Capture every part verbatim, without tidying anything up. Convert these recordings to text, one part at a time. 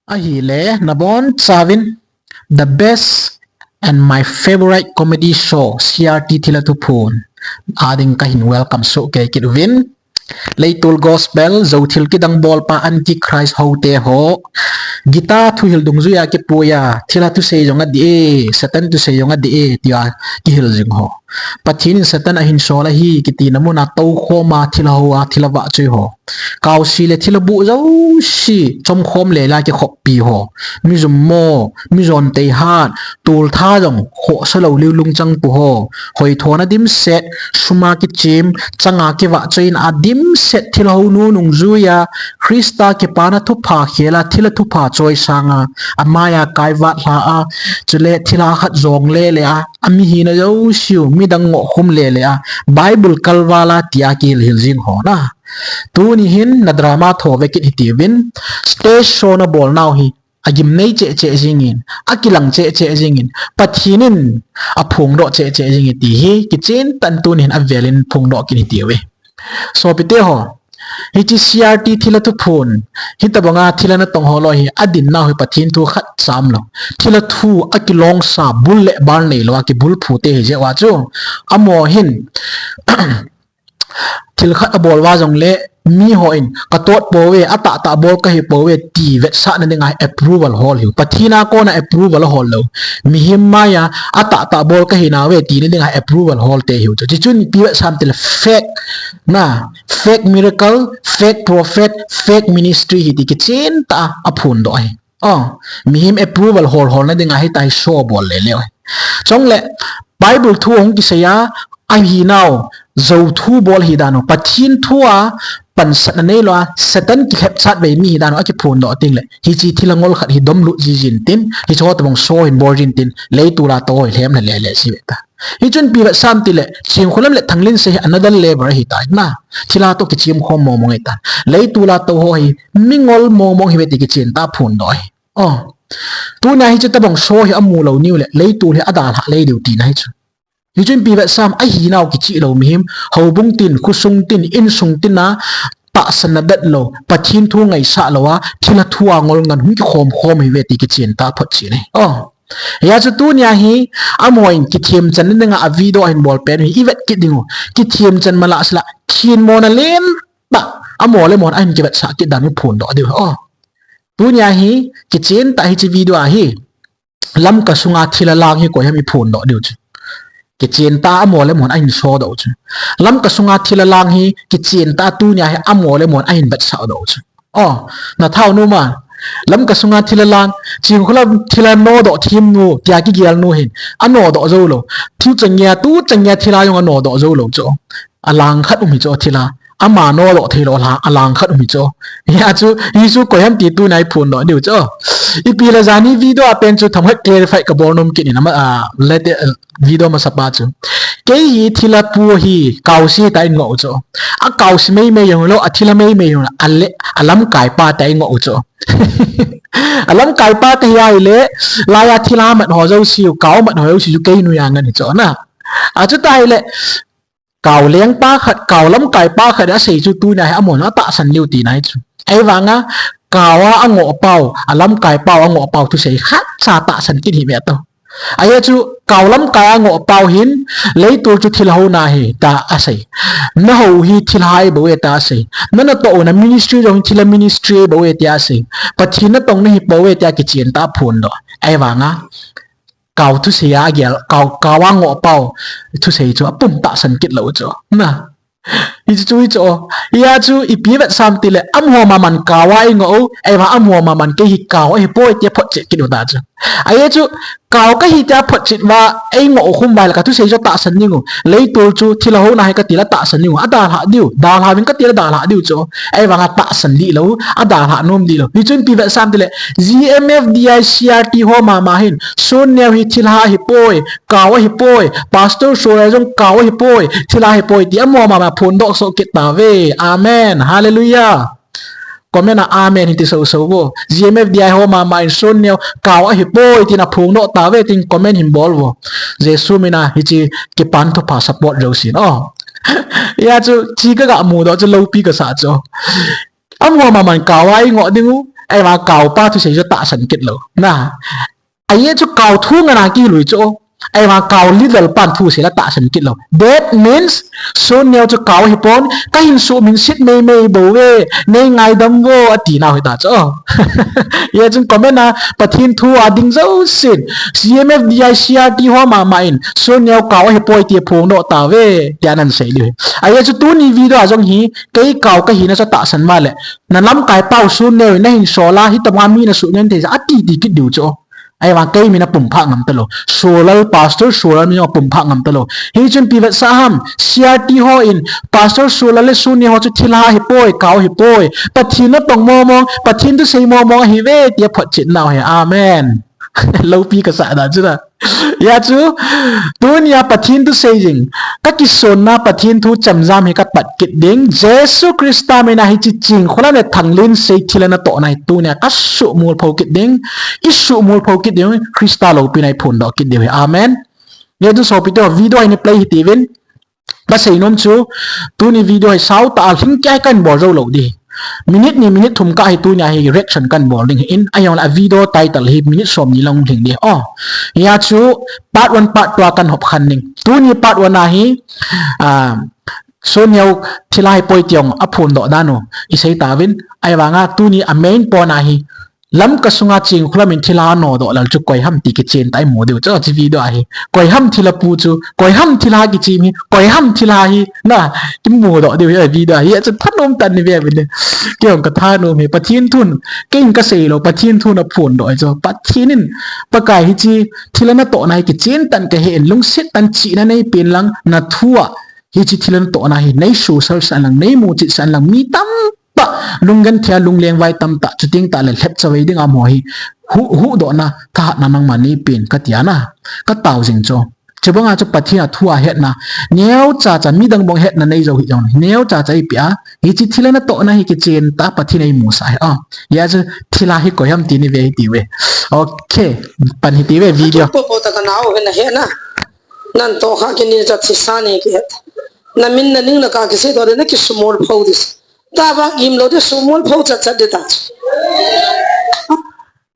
Ahile, nabonchauvin, the best and my favorite comedy show, C R T Thilha Thuphon a ding kahin welcome soh kei kit uvin. Leitol gospel, jou thil kidang bolpa antichrist houte ho, Gita thuhil dungjuia kipuiya, thilha thusei jong adih e, Satan thusei jong adih e, tia kihil jing ho. Pathen in Satan ahin sol ahi kitina muna toukhoma thilha hoa thilha vahchoi ho, kaosi le thilha buh jouse chomkhom lelea kikhoppi ho, mi jummo, mi jon teihat, toltha jong khohsa lou liu lungchang pu ho, hoithona dimset, suma kichem, changa kivahchoina dimset thilha hounu nungjuia, Christa kipana thupha khela thilha thupha choi sanga, amaia kaivat lha a, chule thilha khat jongle le a, amihina jouseu midang ngohkhum lele a, Bible kalvala tia kihil hil jing ho na. Tuni hin na drama tho ve kit hitiuvin, stage show nabol nau hi agimnei cheh cheh jingin, akilang cheh cheh jingin, Pathen in aphongdoh cheh cheh jingin ti hi kichentah in tuni hin avelin phongdoh kit hitiuve. Sopite ho, hiche C R T Thilha Thuphon, hitobanga thilha natong ho loi hi, adin nau hi Pathen thu khatcha umlou. Thilha thu akilongsa, bul le bal neilou a kibulphu te hijeh uva chu, amaho hin thil khat abol uva jongle, mihon, katot pouve, atahtah bol kahipouve, ti vetsahna dinga approval hol hiu. Pathen a kona approval ahol lou, mihem maia atahtah bol kahinauve tina dinga approval hol te hiu chu. Chuchun ipi vetsah ham tile fake, na, fake miracle, fake prophet, fake ministry hi ti kichentah a aphondoh ahi. Mihem approval hol holna dinga hitia hi show bol leleu ahi. Chule, Bible thu hung kiseiya, ahinau, jou thu bol hidan u, Pathen thua pansatna neilou a, Satan kilhepchat vei mi hidan u akiphondoh tengle, hiche thilha ngol khat hi domlut jijin tin, hiche ho tobang show hin bol jin tin, leitol a tou ho hi lhemna lele ji ve ta. Hichun ipi vetsah ham tile, Chingkholam le Thanglinsei hi another level ahitai na. Thilha toh kichemkhom mongmong ahitan. Leitol a tou ho hi mingol mongmong hiuve ti kichentah a phondoh ahi. Tunia hiche tobang show hi amu lou niu le, leitol hi adalhah lei diu tina hichu. Hichun ipi vetsah ham, ahinau kicheh lou mihem, houbung tin, khosung tin, insung tina, tahsanna detlou, Pathen thu ngaisah lou a, thilha thua ngol ngan hung kikhomkhom hiuve ti kichentah a photchen ahi. Hijeh chun tunia hi, amahon kithemchanna dinga a video ahin bol pen hi ivet kit dingu. Kithemchan malahsela, thenmona lentah, amaho le amahon ahin kivetsah kit dan u phondoh diu. Tunia hi, kichentah hiche video a hi, Lamka sunga thilha lang hi koi ham iphondoh diu chu. Kichentah a amaho le amahon ahin sodoh u chu. Lamka sunga thilha lang hi kichentah a tunia hi amaho le amahon ahin vetsahdoh u chu. Nathau nom a, Lamka sunga thilha lang, Chingkholam thilha nodoh themnu tia kigel nu hin, anodoh joulou. Tuchan geiya, tuchan geiya thilha jong anodoh joulou chu. Alang khat um hi chu thilha. Ama nodoh theilou lha, alang khat um hi chu. Hijeh chun, hichu koi ham ti tunia iphondoh diu chu. Ipi le jani video a pen chu themkhat clarify kabol nom kit in ama, video masapa chu. Kei hi thilha pu hi kaosi tia ingoh u chu. Akaosi meimei jong lou, athilha meimei jong lou, ale, alamkaipa tia ingoh u chu. Alamkaipa kahi ahile, laiya thilha mat ho jouseu, kao mat ho jouseu chu kei noiya ngan hi chu na. Achutah ahile, kao lengpa khat, kao lamkaipa khat asei chu tunia hi amahon atahsan diu tina hichu. Ahivanga, kao a angoh pau, alamkai pau angoh pau thusei khatcha tahsan kit hih ve tao. Ajeh chu, kao lamkai a angoh pau hin, leitol chu thilha houna ahi, tia asei. Nahou hi thilha ahibouve tia asei. Nanatoh u na ministry jong hi thilha ministry ahibouve tia asei. Pathen natong nahipouve tia kichentah a phondoh. Ahivanga, kao thusei a agel, kao, kao a angoh pau thusei chu apum tahsan kit lou chu. Hichu, hichu, hijeh chun ipi vetsah ham tile, amaho maman kao a ingoh u, ahivang amaho maman kei hi kao ahipoi tia photchet kit u ta chu. Ajeh chu, kao kahi tia photchet uva, eingoh u khum uva le kathusei chu atahsan dingu. Leitol chu thilha houna ahi katile atahsan dingu. Adalhah diu, dalhah uvin katile adalhah diu chu. Ahivanga tahsan dihlou, adalhah nom dihlou. Hichun ipi vetsah ham tile, G M F D I C R T ho mama hin, Sonneo hi thilha ahipoi, kao ahipoi, Pastor Sorai jong kao ahipoi, thilha ahipoi ti amaho mama phondoh soh kit tauve. Amen. Hallelujah. Comment a amen hin ti soh soh uvo. G M F D I ho mama in Sonneo kao ahipoi tin aphongdoh tauve tin comment hin bol uvo. Jesu mina hiche kipan thupha support jousen. Hijeh chun, hiche kaga mudoh chu loupi kasah chu. Amaho maman kao a ingoh dingu, Ahivang kaopa thusei chu tahsan kit lou. Na. Ajeh chu kao thu ngana kilui chu. Ahivang kao leader pan thusei la tahsan kit lou. That means, Sunneo chu kao hipon, kahin suhminset meimei bou ve, nei ngaidam vo, ati nau hita chu. Hijeh chun comment a, Pathen thu a ding jousen, C M F D I C R T ho mama in, Sunneo kao ahipoi ti phongdoh tauve, tia nahin sei diu ahi. Ajeh chu tuni video a jong hi, kei kao kahina chu tahsan vale. Na lamkai pau Sunneo in nahin sol a, hitobanga mi nasuh ngen thei jeh a, ati ti kit diu chu. Ahivang kei min apumphah ngam talou. Solal pastor, solal min apumphah ngam talou. Hichun ipi vetsah ham, C R T ho in, Pastor Solal le Sunneo chu thilha ahipoi, kao ahipoi. Pathen natong mongmong, Pathen thusei mongmong ahiuve, tia photchet nau ahi. Amen. Loupi kasah dan chu na. Hijeh chun, tunia Pathen thusei jing, kakisonna Pathen thu chemjam hi kapat kit ding, Jesu Christa mina hiche Chingkholam le Thanglinsei thilha natohna hi tunia kasuhmol pou kit ding, isuhmol pou kit ding, Christa loupina iphondoh kit diu ahi. Amen. Hijeh chun sopite ho, video hi nei play hitiuvin, kasei nom chu, tuni video hi saotah a lhingkei kahin bol jou lou ding. Minute ni, minute thum kah hi tunia hi reaction kahin bol ding ahin, ahijongle a video title hi minute somni lang lhing ding. Oh, hijeh chun part one, part two a kahin hop khen ding. Tuni part one a hi, ah, Sunneo thilha ahipoi ti jong aphondoh dan u isei tauvin. Ahivanga tuni a main point a hi, Lamka sunga Chingkholam in thilha anodoh lal chu koiham ti kichen tah a imu diu chu, hiche video a hi. Koiham thilha pu chu, koiham thilha kichim hi, koiham thilha hi, na, kimudoh diu ahi video a hi, hiche thanom tah in neive uvin. Kei jong kathanom e, Pathen thun, kei in kasei lou, Pathen thun aphondoh ahi chu. Pathen in, Pakai hiche thilha natohna hi kichen tah in kahe in, lungset tah in chihna neipen lang, nathu a, hiche thilha natohna hi, neisosal sah in lang, neimuchet sah in lang, mi tam tah, lunggenthei a lunglengvai tamtah, chuteng tah le lhepchavei dinga amaho hi, hu-, huhdohna, thahatna nangman neipen, katia na, katao jing chu. Chubanga chu Pathen a thu a hetna, neocha cha midang bang hetna nei jou hih jongle, neocha cha eipeh a, hiche thilha natohna hi kichen tah a Pathen in eimusah ahi. Ah, hijeh chun thilha hi koiham ti neive hitiuve. Okay, pan hitiuve video. Popo ta kanao hi nahe na. Natoh kha kini cha thisa nei kihet. Namin naning naka kiseidoh le nakisuhmol pou ding. Tava im lou ding, suhmol pou chat chat ding ta.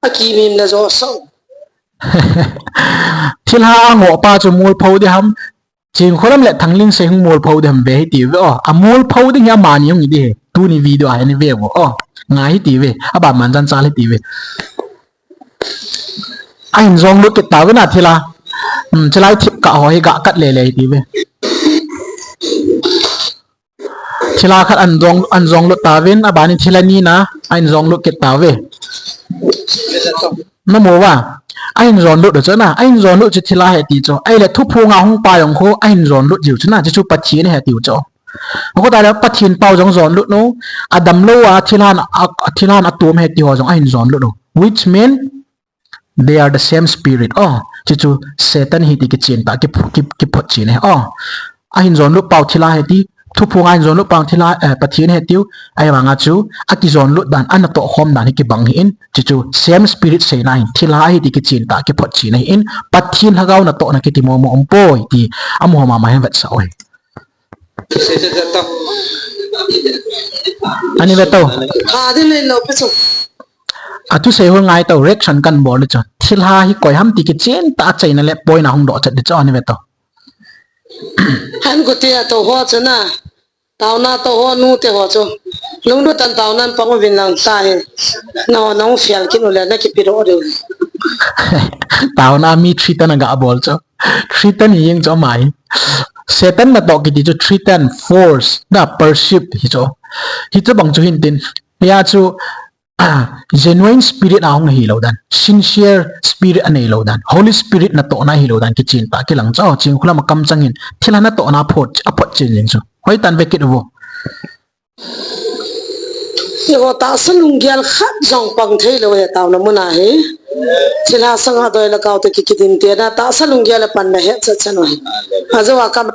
Akimim na jo sao. Thilha angoh pa chu mol pou ding ham. Chingkholam le Thanglinsei hung mol pou ding ham ve hitiuve o. Amol pou ding hi amani hung hi ding ahi. Tuni video a hi neive uvo o. Ngai hitiuve. Aban man chan chal hitiuve. Ahin jong lut kit tauvin a thilha. Hmm, chulai thip kah ho hi ga kat lele hitiuve. Thilha khat ahin jong, ahin jong lut tauvin, abanin thilha ni na, ahin jong lut kit tauve. Namu uva, ahin jong lut u chu na, ahin jong lut chu thilha ahi ti chu. Ahile thuphonga hung pa jong khu, ahin jong lut jiu chu na, chuchu Pathen ahi tiu chu. Akhu ta le Pathen pau jong jong lut u, adamlou a thilhan, a, thilhan atom ahi ti ho jong ahin jong lut u. Which mean, they are the same spirit. Oh, chuchu Satan ahi ti kichen tah, ki, ki, kiphotchen e. Oh, ahin jong lut pau thilha ahi ti, thuphonga ahin jong lut pau thilha, eh, Pathen ahi tiu, ahivanga chu, akijon lut dan, anatoh khom dan hi kibang ahin, chuchu same spirit seina ahin, thilha ahi ti kichen tah, kiphotchen ahin, Pathen lhagao natohna kiti momo umpoi ti, amaho mama hin vetsah u ahi. Ani ve tau. Kha ding le lo pe chu. Athusei hol ngai tau, reaction kahin bol le chu. Thilha hi koiham ti kichen tah a achaina le point a hung doh chet ding chu, ani ve tau. Han ko te a to ho chu na. Taona to ho nu te ho chu. Lunglut tah in taona pang uvin lang ta hi. Na ho nahung fial kit u le na kipi doh diu. Taona mi threaten aga bol chu. Threaten hi jeng chu ama hi. Satan natoh kiti chu threaten, force, na pursue hi chu. Hichu bang chu hin tin. Hia chu, ah, genuine spirit ahung hilou dan. Sincere spirit anei lou dan. Holy Spirit natohna hilou dan. Kichen tah kilang chu. Chingkholam a kamchang hin. Thilha natohna phot, aphotchen jeng chu. Hoitah in ve kit uvo. Eiho tahsa lunggel khat jong pang thei lou ahi taona mun a hi. Thilha sanga doi le kao toh ki, kidim tena tahsa lunggel a pan na het chet chet u ahi. Ajou a kam.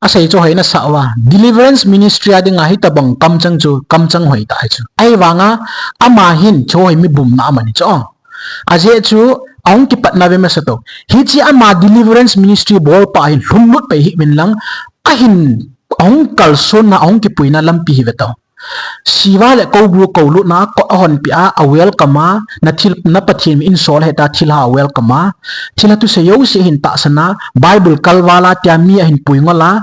Asei chu hoina sa uva. Deliverance ministry a dinga hitobang kamchang chu, kamchang hoitah ahi chu. Ahivanga, ama hin chu hoi mi bumna aman ahi chu. Ajeh chu, ahung kipatna ve masa tau. Hiche ama deliverance ministry bolpa hi lhumlut pai hih uvin lang, ahin, ahung kalsonna, ahung kipuina lampi hi ve tau. Siva le koubu koulutna kot ahonpeh a, a welcome a, na thil, na Pathen min insol heta thilha a welcome a. Thilha thusei jouse hin tahsan a, Bible kalval a tia mi ahin puingol a,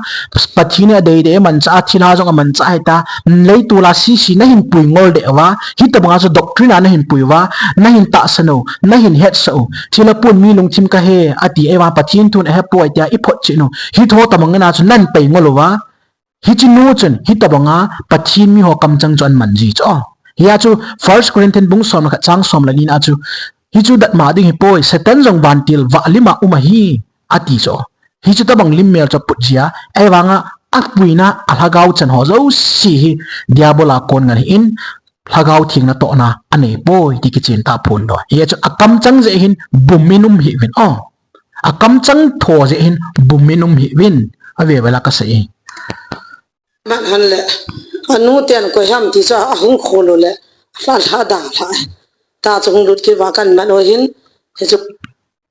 Pathen in adeidei amanchah a, thilha jong amanchah heta, leitol a sese nahin puingol deh uva, hitobanga chu doctrine a nahin pui uva, nahin tahsan u, nahin hetsah u, thilha pun mi lungthim kahe, ati, ahivang Pathen thun ahepoi tia iphotchen u, hitobang in a chu nahin peingol uva, hiche nu chun, hitobanga Pathen miho kamchang chu aman ji chu. Hia chu First Corinthians bung som le khat chang som le ni na chu, hichu datmo ding hipoi, Satan jong vantil vah lim a um ahi, ati chu. Hichu tobang lim mel chu aput jia, ahivanga apuina a lhagao chan ho jouse hi Diabol a kon ngen ahin, Lhagao Theng natohna aneipoi ti kichen tah a phondoh. Hia chu akamchang jeh hin bum in um hih uvin. O, akamchang tho jeh hin bum in um hih uvin. Ave vel a kasei e. Mat han le, anu ten koi ham ti chu ahung khol u le, lha lha da lha. Ta chu hung lut kit uva kan mat u hin, hichu.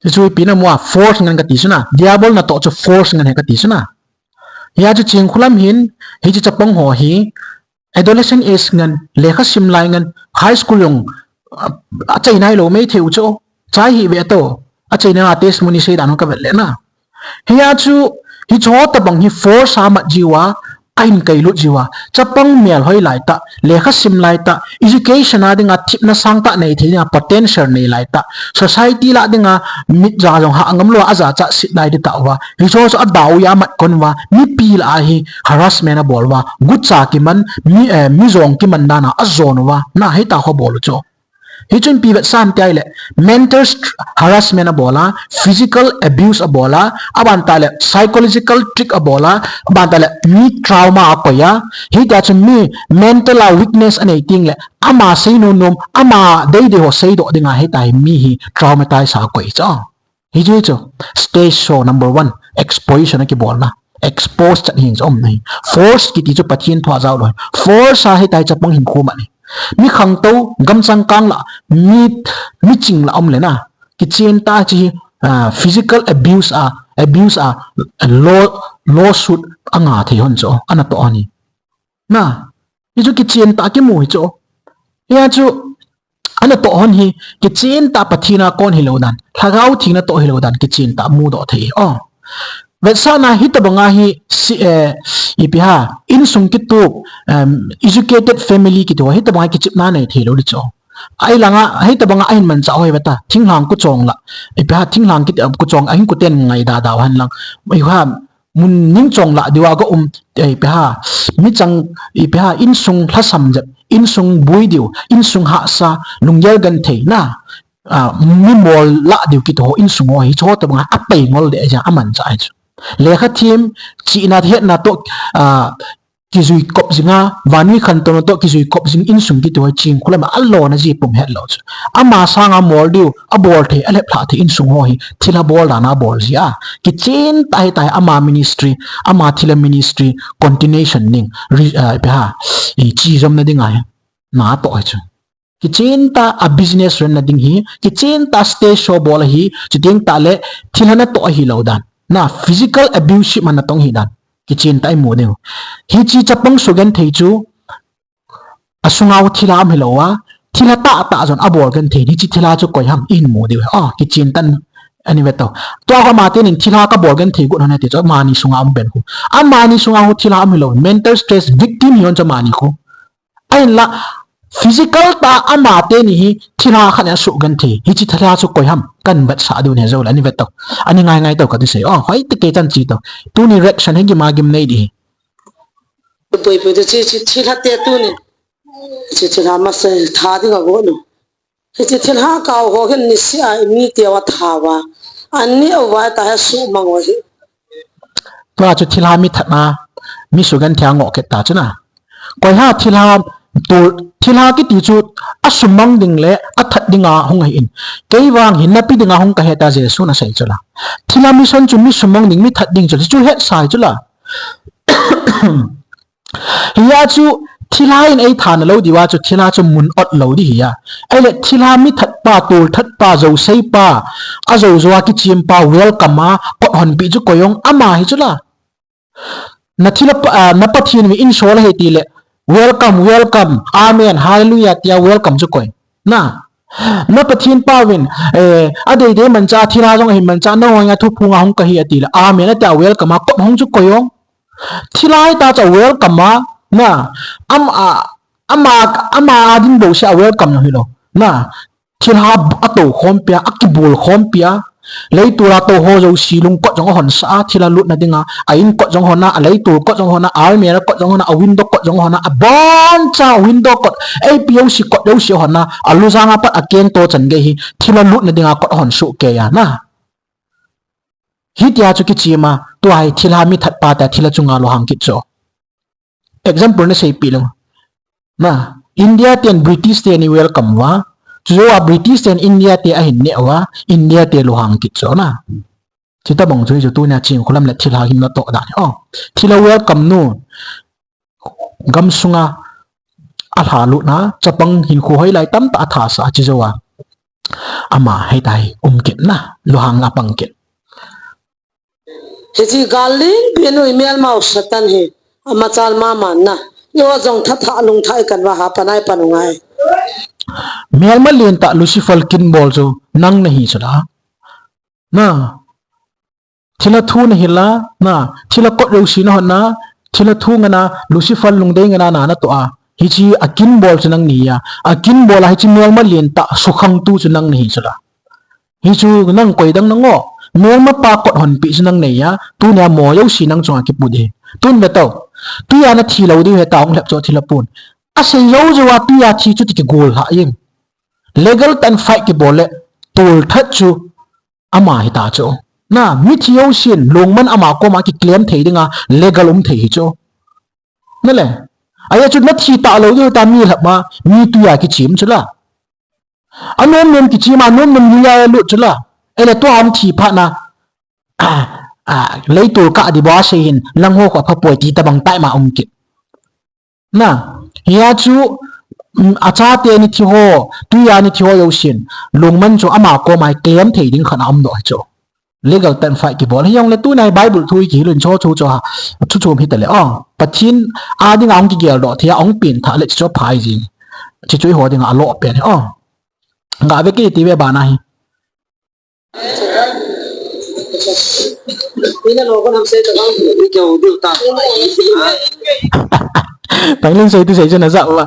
Hichu ipi na mu a force ngen kati chu na, Diabol natoh chu force ngen ahi kati chu na. Hia chu Chingkhulam hin, hiche chapang ho hi, adolescent age ngen, lekha sim lai ngen, high school jong, a, achai nailou maithei u chu, chai hih ve to, achaina a testimony sei dan u kavet le na. Hia chu, hiche ho tobang hi force a amat jiuva, ahin kailut jiuva, chapang melhoi lai tah, lekha sim lai tah, education a dinga thepna sangtah nei thei dinga potential nei lai tah, society lah dinga mitjah jong hah ngam lou a, ajachat set lai ding tah uva, hiche ho chu adau a amat kon uva, mipi lah a hi harassment abol uva, gucha kiman, mi, eh, mi jong kiman dan a ajon uva, na hita ho abol u chu. Hichun ipi vetsah ham ti ahile, mental st-, harassment abol a, physical abuse abol a, aban tah le psychological trick abol a, aban tah le mi trauma akoi a, hitia chu mi mental a weakness anei teng le, ama sei nom nom, ama deidei ho seidoh dinga hitia hi mi hi traumatize a akoi chu. Hichu, hichu, stage show number one, exposition akibolna. Expose chat hin chu um nahi. Force kiti chu Pathen thu a jao lou. Force a hitia hi chapang hinkho amat ahi. Mi khangtou, gamchang kang lah, mi, mi ching lah um le na. Kichen tah hiche hi, ah, physical abuse a, abuse a, law, lawsuit anga thei hon chu, anatoh hon hi. Na, hichu kichen tah kimu hi chu. Hia chu, anatoh hon hi, kichen tah Pathen a kon hilou dan, Lhagao Theng natoh hilou dan, kichen tah mudoh thei. O. Vetsahna hitobanga hi, si, eh, ipi ham, insung kitup, em, educated family kiti ho, hitobanga kichepna nei thei lou ding chu. Ahi langa, hitobanga ahin manchah ho hi veta, thinglhang kuchong lah, ipi ham, thinglhang kiti, em, kuchong, ahin kuten ngai da da u hen lang. Ipi ham, mun ning chong lah diu a ga um, eh, ipi ham, mi chang, ipi ham, insung lhasam jep, insung bui diu, insung hahsa, lunggel genthei na, ah, mi mol lah diu kiti ho, insung ho, hiche ho tobanga apeingol deh jeh a amanchah ahi chu. Lekha them, chihna hetna toh, ah, kijui kop jing a, vannoi khantouna toh kijui kop jing insung kiti ho, Chingkhulam a alona ji pum hetlou chu. Ama sanga mol diu, abol thei, alhep lhah thei insung ho hi, thilha bol dan a abol ji a. Kichen tah hitia hi ama ministry, ama thilha ministry, continuation ding, re-, ah, ipi ham, i chi jomna ding ahi, natoh hi chu. Kichen tah a business run na ding hi, kichen tah stage show bol ahi, chuteng tah le thilha natoh ahilou dan. Na physical abuse hi man natong hi dan. Kichen tah imu diu. Hiche chapang sugenthei chu, asunga thilha um hilou a, thilha tahtah jong abol genthei, hiche thilha chu koi ham, ihin mu diu. O, kichen tah in, ani ve to. Tua ho ama tenin thilha kabol genthei got hon e ti chu, amani sunga um pen khu. Amani sunga khu thilha um hilou, mental stress victim hi hon chu amani khu. Ahinla, physical tah a ama teni hi thilha khat in asuh genthei. Hiche thilha chu koi ham, kan vetsah diu ahi jou le, ani ve to. Ani ngai ngai to kati sei. O, hoi te kei chan chi to. Tuni reaction hi gim a gim nei ding hi. Pui pui te chi chi thilha te tuni. Chi thilha masa tha ding a go no. Hiche thilha kau ho hin niseh a mi teu atha uva. Ani uva ta hi sumang u ahi. Tua chu thilha mi thatna, mi sugenthei a ngoh kit ta chu na. Koi ham thilha, tu, thilha kiti chu asumang ding le athat dinga hung ahin. Kei vang hin napi dinga hung kahi tia Jesun asei chu la. Thilha mission chu mi sumang ding, mi that ding chu, chu hetsa ahi chu la. Hia chu thilha in eithat lou diuva chu thilha chu mun ot lou ding ahi a. Ahile thilha mi that pa, tol that pa, jou sei pa, ajou jou a kichem pa, welcome a, kot honpeh chu koi jong ama hi chu la. Na thilha pa, ah, na Pathen min insol ahi tile, Welcome, welcome. Amen. Hallelujah. Tia welcome chu koi. Na. Na Pathen pa vin, eh, adei dei mancha, thilha jong ahin mancha, na hoi nga thuphung a hung kahi ati le. Amen. Atia welcome a kot hung chu koi ong. Thilha ta cha welcome a. Na. Am a, ama, ama adin bou sia welcome na hilo. Na. Thilha atou khom pia, akibol khom pia. Leitul a tou ho jouse lungkot jong ahon sa a, thilha lutna dinga, a in kot jong hon a, a leitul kot jong hon a, almirah kot jong hon a, a window kot jong hon a, aboncha window kot, eipi jouse kot jouse hon a, a lujang a pat a keng to chan gei hi, thilha lutna dinga kot ahon soh kei a na. Hitia chu kichim a, tua hi thilha mi that pa ta thilha chunga lunghang kit chu. Example na seipeh lou. Na, India ten British ten i welcome uva. Chujou a British ten India te ahin neh uva, India te lunghang kit chu na. Chuti bang chu hichu tunia Chinkholam le thilha hin natoh dan. Oh, thilha welcome nu. Gamsunga alha lutna, chapang hinkho hoilai tamtah atha sa chujou a. Ama hitia hi um kit na, lunghang a pang kit. Hiche gal lengpin u imelmau Satan hi, amachal mama na. Eiho jong thatha lungthah ikan uva hapan a ipan u ngai. Melma lentah Lucifer kinbol chu nang nahi chu la. Na. Thilha thu nahil a, na. Thilha kot jouse nahon a, thilha thu ngana, Lucifer lungdei ngana na natoh a. Hiche akinbol chu nang nahi a. Akinbol a hiche melma lentah sukhangtu chu nang nahi chu la. Hichu nang koi dang nangoh. Melma pa kot honpeh chu nang nahi a. Tunia mo jouse nang chunga kipu ding. Tun ve tao. Tuia nathi lou diu ahi ta hung lhep chu thilha pun. Asei jou jou a tuia thi chu ti kigol lha jeng. Legal tah in fight kibol le tolthat chu ama hita chu. Na, mithi jousen lungman ama koma kiclaim thei dinga legal um thei hi chu. Nale. Ajeh chu nathi talou diu ta mi lhep ma, mi tuia kichim chu la. Anom nom kichim a, nom nom luia lut chu la. Ele tua hung thi phat na. A, a, leitul kah ding bou asei hin, lang ho kho phapoi ti tabang tai ma um kit. Na, hia chu, mm, achate ni thi ho, tuia ni thi ho jousen, lungman chu ama koma claim thei ding khat a um doh hi chu. Legal tah in fight kibol. Hijongle tunia Bible thu i kihil un chu chu chu ha, chu chu um hitale. Oh, Pathen a dinga hung kigel doh thei a hung pengthah le chu phai jing. Chu chu eiho dinga alo pen. Oh. Ga ve kiti ve bana hi. Thanglensei tu sei chu na ja uva.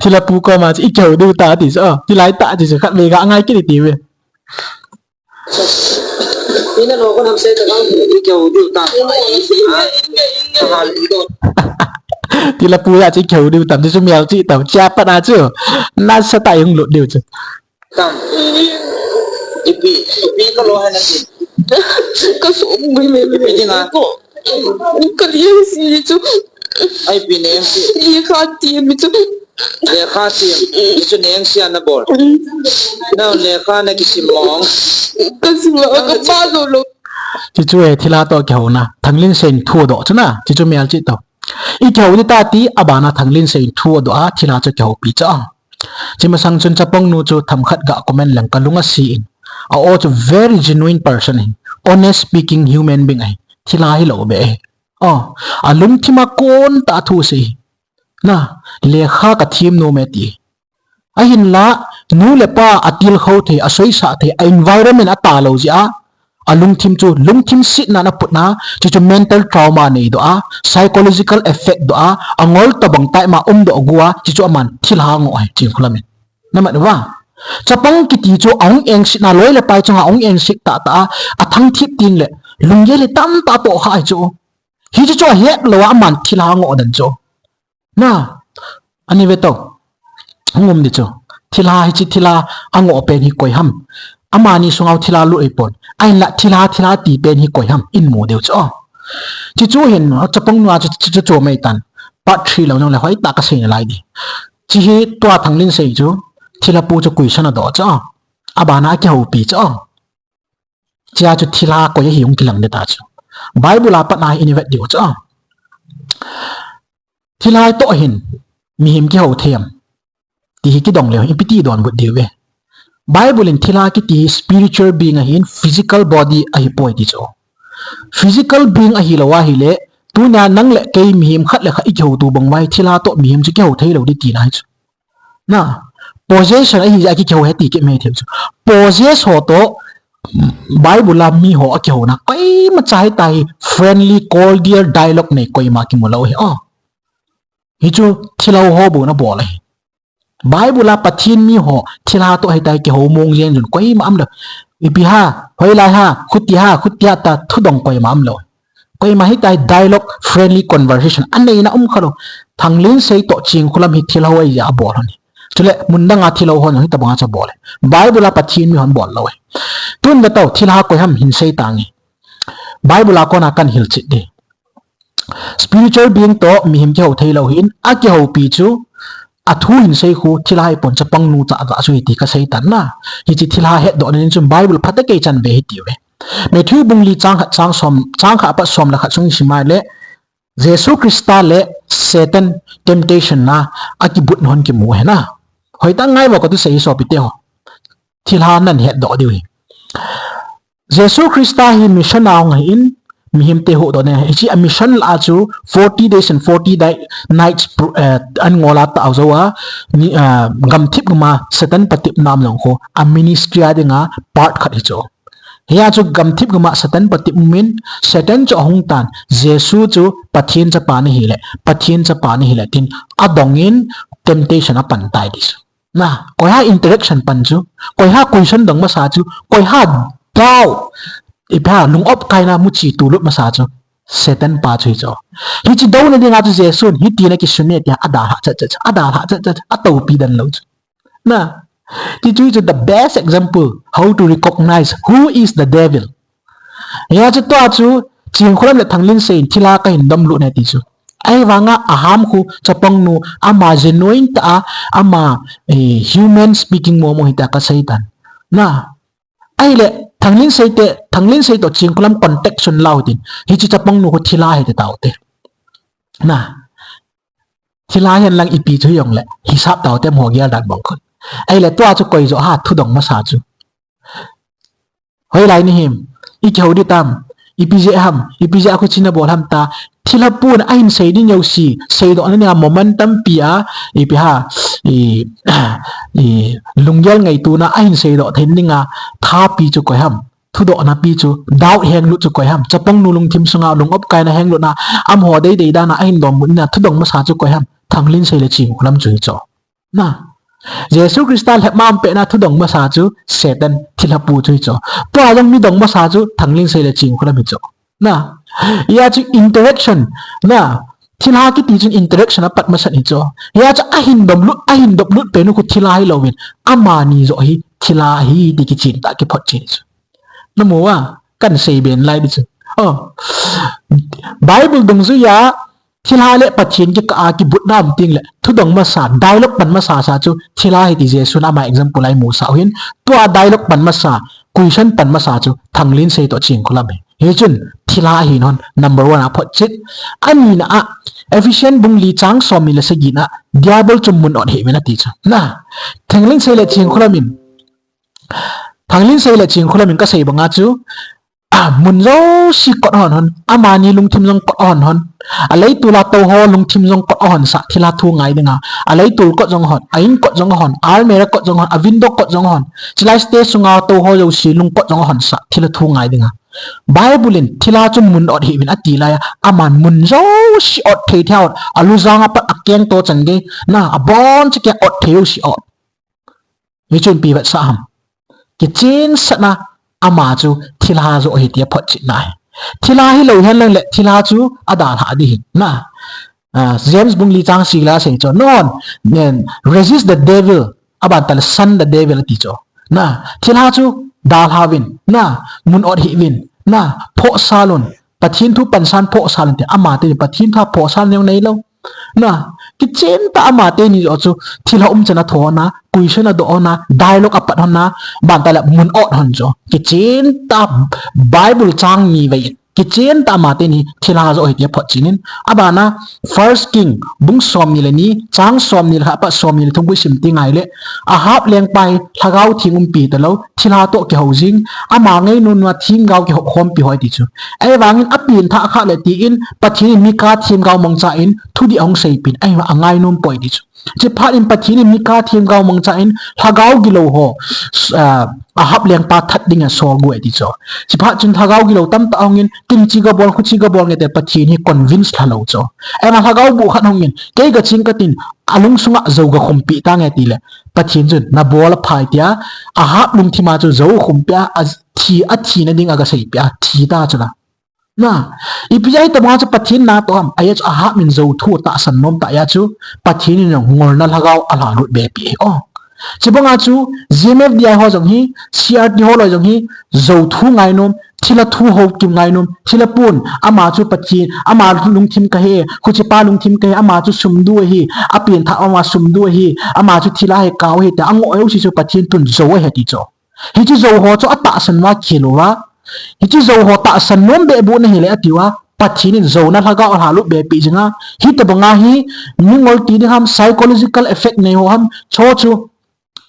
Thilha pu koma chu i kihou diu ta ti chu. Oh, thilha ta ti chu khat ve ga ngai kiti ve. Thilha pu a chu i kihou diu tam ti chu mel chi tam chia pat a chu. Nasatah in hung lut diu chu. Tam. Ipi, ipi ka lo hai na ti. Ka sum gui me me me. Ipi na? Ko. Ka liang si chu. Ai pi neng si. Lekha ti mi chu. Lekha ti. Ichu neng si ana bol. Na lekha na kisim mong. Ka sim mong ka pa zo lo. Chuchu e thilha to kihouna. Thanglensei in thu doh chu na. Chuchu mel chi to. I kihou ding ta ti abana Thanglensei in thu adoh a thilha chu kihoupi chu. Chi masang chun chapang nu chu themkhat ga comment leng ka lung ase in. A o chu very genuine person ahi. Honest speaking human being ahi. Thilha hilou beh ahi. Oh, alungthim a kon tah thu asei. Na, lekha ka them nom e ti. Ahinla, nu le pa atilkhou thei, asoisah thei, a environment atalou jeh a, alungthim chu, lungthim setna ana putna, chuchu mental trauma nei doh a, psychological effect doh a, angol tobang tai ma um doh gu a, chuchu aman thilha ngoh ahi, Chinkholam in. Na mat uva. Chapang kiti chu ahung engsetna, loi le pai chunga ahung engset tah tah a, athangthip teng le, lunggel hi tamtah atoh kha ahi chu. Hichu chu ahet lou a, aman thilha ngoh dan chu. Na, ani ve to. Hung um ding chu. Thilha hiche thilha angoh pen hi koi ham. Amani sunga thilha lut ahipon. Ahinla thilha, thilha ti pen hi koi ham. In mu diu chu. Chuchu hin, chapang nu a chu, chu, chu, chu mai tan. Part three lou nang le hoi tah ka sei nalai ding. Chi hi tua Thanglensei chu. Thilha pu chu question adoh chu. Abana kihoupi chu. Chia chu thilha koi ahi hung kilang ding ta chu. Bible a pat na hi in vet diu chu. Thilha toh hin mihem kihou thei am. Ti hi kidong leu, ipi ti donbut diu ve. Bible in thilha kiti hi spiritual being ahin physical body ahipoi ti chu. Physical being ahilou ahile, Tunia nang le kei mihem khat le khat i kihou tu bang vai, thilha toh mihem chu kihou thei lou di tina hi chu. Na, possession ahi jeh a ki kihou he ti ki mei thei chu. Possess ho toh Bible a mi ho a kihouna koima cha hita hi friendly, cordial dialogue nei koima kimu lou hi. Oh. Hi chu thilha ho bou na bol ahi. Bible a Pathen mi ho thilha toh hita hi kihou mong jeng jun koima um lou. Ipi ha, hoilai ha, khuti ha, khuti ha ta thudong koima um lou. Koima hita hi dialogue, friendly conversation. Aneina um kha lou. Thanglinsei toh Chingkholam hi thilha ho ahi jeh a bol hon hi. Chule mun dang a thilha ho jong hitabang a cha bol e. Bible a Pathen mi hon bol lou e. Tun ve tau, thilha koi ham hin sei tange. Bible a kona kan hilchet di. Spiritual being toh mihem kihou thei lou hin, a kihoupi chu, a thu hin sei khu, thilha hi pon chapang nu cha cha chu hi ti ka sei tan na. Hi chi thilha hetdoh nin chun Bible phat a kei chan ve hi ti ve. Matthew bung li chang khat chang som, chang khat apat som le khat sung sim a le, Jesu Christa le Satan temptation na, a kibut hon kimu he na. Hoitah ngai vo ka tu sei sopi te ho. Thilha nan hetdoh diu hi. Jesu Christa hi mission a hung ahin, mihem te huhdoh na, hichi a mission la chu forty days and forty di-, nights pro-, eh, an ngol a ta au zo a, ni, eh, gamthip gam a Satan patep nam jong khu, a ministry a dinga part khat hi chu. Hia chu gamthip gam a Satan patep min, Satan chu ahung tan, Jesu chu Pathen chapa nahi le, Pathen chapa nahi le, tin adongin temptation a pan tai ti chu. Na, koi ha interaction pan chu, koi ha question dong masa chu, koi ha dau, ipi ha lung op kaina mu chi tu lut masa chu, Satan pa chu hi chu. Hi chi dou na dinga chu Jesu, hi ti na ki sun ne ti ha, ada ha cha cha cha, ada ha cha cha cha, a topi dan lou chu. Na, ti chu hi chu the best example how to recognize who is the devil. Hia chu tua chu, Chingkholam le Thanglinsei in thilha ka hin dom lut ne ti chu. Ahivanga a ham khu chapang nu ama genuine ta a, ama, eh, human speaking momo hi ta ka sei tan. Na, ahile, Thanglinsei te, Thanglinsei toh Chingkholam context sun lau tin. Hi chi chapang nu khu thilha hi te tau te. Na, thilha hen lang ipi chu hi jong le, hisap tau te mo gel dan bang khun. Ahile, tua chu koi jo ha, thudong masa chu. Hoilai ni him, i kihou di tam, ipi jeh ham, ipi jeh a khu china bol ham ta, thilha pun a hin sei ding jouse, seidoh na dinga momentum pi a, ipi ha, i, i, lunggel ngaituna a hin seidoh thei dinga, thapi chu koi ham, thudohna pi chu, doubt henglut chu koi ham, chapang nu lungthim sunga lung op kaina henglut na, amaho deidei dan a a hin dom mut na, thudong masa chu koi ham, Thanglinsei le Chingkholam chu hi chu. Na. Jesu Christa lhep ma um pet na thudong masa chu Satan thilha pu chu hi chu. Tua jong mi dong masa chu Thanglinsei le Chingkholam hi chu. Na. Hia chu interaction. Na. Thilha kiti chun interaction a pat masa hi chu. Hia chu a hin dom lut, a hin dom lut pet nu khu thilha hi louvin. Amani jo hi thilha hi ti kichen ta kiphot chen chu. Na mu a, kan sei ben lai di chu. Oh. Bible dungjui a, thilha le Pathen kikah a kibutna um ting le, thudong masa, dialogue pan masa sa chu, thilha hi ti Jesu in ama example a i mu sa u hin, tua dialogue pan masa, question pan masa chu, Thanglinsei toh Chingkholam hi. Hi chun, thilha hi non, number one a phot chit. Ani na a, Ephesian bung li chang som ni le sagi na, Diabol chu mun ot hih uvin ati chu. Na, Thanglinsei le Chingkholam in, Thanglinsei le Chingkholam in ka sei banga chu, a, mun jouse kot hon hon, amani lungthim jong kot hon hon. A leitol a tou ho lungthim jong kot hon sa, thilha thu ngai dinga. A leitol kot jong hon, a in kot jong hon, almirah kot jong hon, a window kot jong hon. Chilai stage sunga tou ho jouse lung kot jong hon sa, thilha thu ngai dinga. Bible in thilha chu mun ot hih uvin ati lai a, aman mun jouse ot thei thei ot, a lujang a pat a keng to chan gei, na, a boncha keng ot thei jouse ot. Hi chun ipi vetsah ham. Kichen sahna ama chu thilha jo hi tia phot chit na hi. Thilha hi lou hen lang le thilha chu adalha di hin na. Ah, James bung li chang sagi la sei chu. Non, nen, resist the devil. Aban tale shun the devil ati chu. Na, thilha chu dalha uvin. Na, mun ot hih uvin. Na, phohsal un. Pathen thu pansan phohsal un te. Ama te Pathen thu phohsal neo nei lou. Na, kichen ta ama teni jo chu, thilha um chan a tho na, question a doh na, dialogue a pat hon na, ban tale mun ot hon chu. Kichen ta Bible chang ni vei in. Kichen tah ama teni thilha jo ahi tia photchen in. Abana First King bung somni le ni, chang somni le khat apat somni le thum khu isim teng uleh, Ahab lengpa hi lhagao theng umpi talou, thilha toh kihou jing, ama ngainom uva themgao kihou khompi ho ahi ti chu. Ahivangin apen thah kha le tin, Pathen in Mika themgao mangchan thudih ahung seipeh in, ahivangin angainom poi ti chu. Chuphat in Pathen in Mika themgao mangchan lhagao gilou ho, ah, Ahab lengpa that dinga asol got e ti chu. Chuphat chun lhagao gilou tamtah ahung in, kin chi gabol, khu chi gabol nge te Pathen hi convince lhalou chu. Ahivangin lhagao bu khat ahung in, kei gaching katin, alungsunga jou gakhumpi tange tile, Pathen chun nabol aphai tia, Ahab lungthima chu jou khumpi a, athi, athina dinga agasei peh a, thi ta chu la. Na, ipi jeh a hitobang chu Pathen natoh ham, ajeh chu Ahab in jou thu atahsan nom tah jeh chu, Pathen in jong ngolna lhagao alhalut be peh e. Oh. Chubanga chu, G M F D I ho jong hi, C R T ho loi jong hi, jou thu ngainom, thilha thu houkim ngainom, thilha pon, ama chu Pathen, ama lungthim kahe, khuchipa lungthim kahe, ama chu sum du ahi, apen thah ama sum du ahi, ama chu thilha hi kau ahi, tia angoh jouse chu Pathen tun jou ahi ti chu. Hiche jou ho chu atahsan uva khel uva. Hiche jou ho tahsan nom beh bu nahi le ati uva. Pathen in jouna lhagao alhalut be peh jinga. Hitobanga hi mingol ti ding ham, psychological effect nei ho ham. Chu chu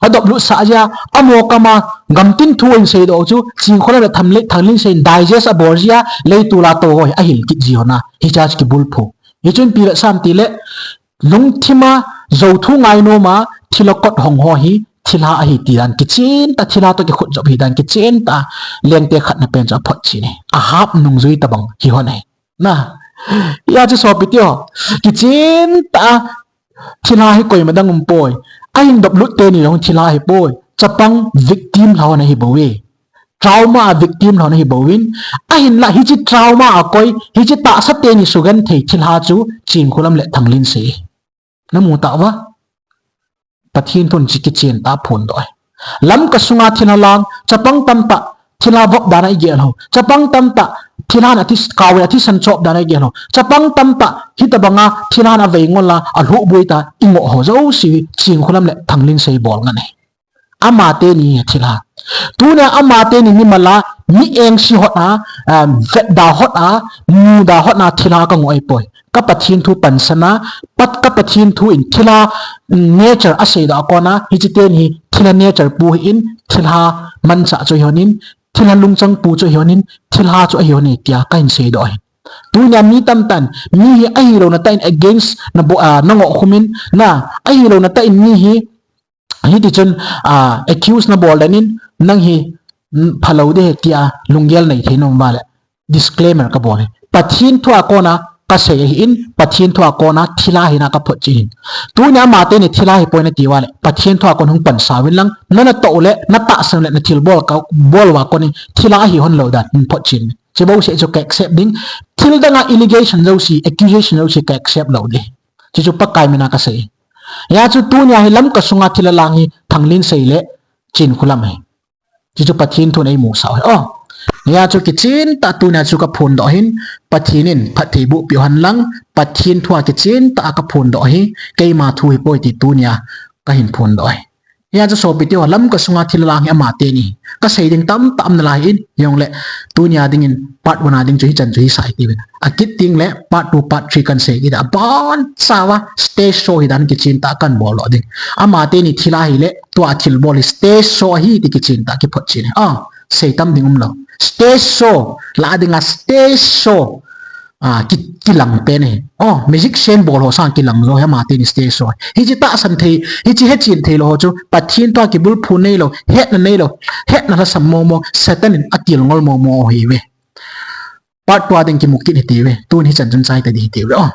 adoplut sah jeh a, amo kama gamtin thu in seidoh chu, Chingkholam le Thanglen, Thanglen sei in digest abol jeh a, leitol a tou ho hi ahil kit ji hon a. Hiche chu kibulphu. Hichun ipi vetsah ham tile, lungthima jou thu ngainom a, thilha kot hong ho hi, thilha ahi ti dan kichen tah, thilha toh kikhut jop hi dan kichen tah, Lengte khatna pen chu aphotchen e. Ahab nungjui tobang hi hon e. Na, hia chu sopi teho, kichen tah, thilha hi koima dang um poi. Ahin doplut teni jong thilha ahi poi. Chapang victim lha hon ahi bou e. Trauma a victim lha hon ahi bouvin. Ahinlah hiche trauma a koi, hiche tahsa teni sugenthei thilha chu Chingkholam le Thanglen sei. Namu tauva. Pathen thun hiche kichen tah aphondoh e. Lamka sunga thilha lang, chapang tamtah, thilha vop dan a igel ho. Chapang tamtah, thilhan athi, kau in athisan chop dan a igel ho. Chapang tamtah, hitobanga thilhan avei ngol a, alhuhboi ta, ingoh ho jouse, Chingkholam le Thanglen sei bol ngen e. Ama teni thilha. Tunia ama teni mimal a, mi engse hot a, um, vetda hot a, muda hot a thilha kangoh ahipoi. Ka Pathen thu pansan a, Pat, ka Pathen thu in thilha, mm, nature aseidoh a kona, hiche teni thilha nature pu ahin, thilha manchah chu ahi hon in, thilha lungchang pu chu ahi hon in, thilha chu ahi hon e tia kahin seidoh ahi. Tunia mi tamtah in, mi hi ahilouna tah in against nabo, ah, nangoh khum in, na, ahilouna tah in mi hi, hiti chun, ah, accuse nabol dan in, nang hi, mm, phalou ding ahi tia lunggel nei thei nom uva le. Disclaimer kabol e. Pathen thu a kona kasei ahin, Pathen thu a kona thilha hina kaphotchen in. Tunia ama teni thilha ahipoi nati uva le, Pathen thu a kon hung pansa uvin lang, nanatoh le, natahsan le, nathilbol ka, bol uva kon in, thilha ahi hon lou dan, hin photchen in. Hiche bouseh chu ka accept ding, thil danga allegation jouse, accusation jouse ka accept lou ding. Hiche chu Pakai mina kasei. Hia chu tunia hi Lamka sunga thilha lang hi Thanglen sei le Chingkholam ahi. Hiche chu Pathen thun eimusah u ahi. Oh. Hia chu kichen tah tunia chu kaphondoh ahin, Pathen in phatthei boh peh u hen lang, Pathen thu a kichen tah a kaphondoh ahi, keima thu ahipoi ti tunia kahin phondoh ahi. Hia chu sopi teho, Lamka sunga thilha lang hi ama teni. Kasei ding tamtah um nalai in, hijongle, tunia dingin part one a ding chu hichan chu hisah hite uvin. Akit tengle part two, part three kahin sei kit a, abonchauva stage show hi dan kichen tah kahin boldoh ding. Ama teni thilha ahile, tua thilbol hi stage show ahi ti kichen tah kiphotchen e. Ah, sei tam ding umlou. Stage show, la dinga stage show. Ah, ki, kilang pen e. Oh, magician bol ho sang kilang lou, ama teni stage show. Hiche tahsan thei, hiche hechen thei lou ho chu, Pathen thu a kibulphu neilou, hetna neilou, hetna lhasam momo, Satan in atilngol momo ahiuve. Part two a ding kimu kit hite uve, tun hichan chun chai tading hite uve. Oh.